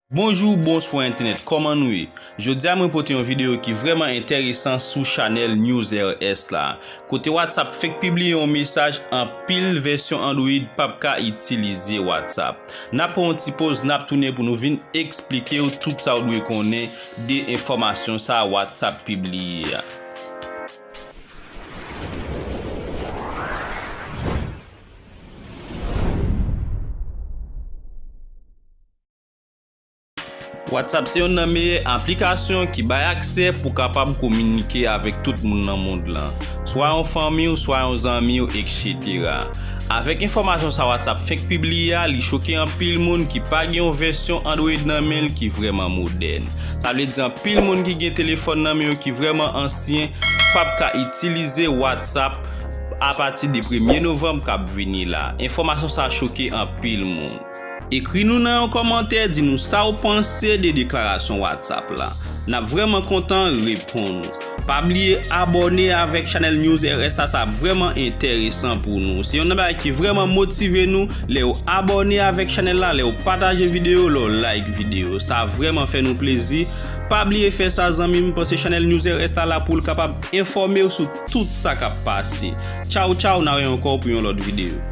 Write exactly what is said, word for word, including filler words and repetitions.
Bonjou, bonswa entènèt, kòman nou ye? Jodi a mwen pote yon videyo ki vrèman enteresan sou chanèl News R S la, kote WhatsApp fenk pibliye yon mesaj anpil vèsyon Android p ap ka itilize WhatsApp. N ap pran yon ti poz, n ap tounen pou nou vin eksplike w tout sa w dwe konnen de enfòmasyon sa WhatsApp pibliye a. WhatsApp se youn nan meyè aplikasyon ki bay aksè pou kapab kominike avèk tout moun nan mond lan, swa yon fanmi w, swa yon zanmi w, etsetera. Avèk enfòmasyon sa WhatsApp fenk pibliye a, li choke anpil moun ki pa gen yon vèsyon Android nan men l ki vrèman modèn. Sa vle di anpil moun ki gen telefòn nan men yo ki vrèman ansyen p ap ka itilize WhatsApp apati de premye novanm k ap vini la. Enfòmasyon sa choke anpil moun. Ekri nou nan yon kòmantè, di nou sa w panse de deklarasyon WhatsApp la. N ap vrèman kontan reponn ou. Pa bliye abòne avèk chanèl News R S la, sa ap vrèman enteresan pou nou. Se youn nan bagay ki vrèman motive nou, lè w abòne avèk chanèl la, lè w pataje videyo, lè w like videyo. Sa vrèman fè nou plezi. Pa bliye fè sa, zanmi m, paske chanèl News R S la la pou l kapab enfòme w sou tout sa k ap pase. Tchaw, tchaw, n a wè ankò pou yon lòt videyo.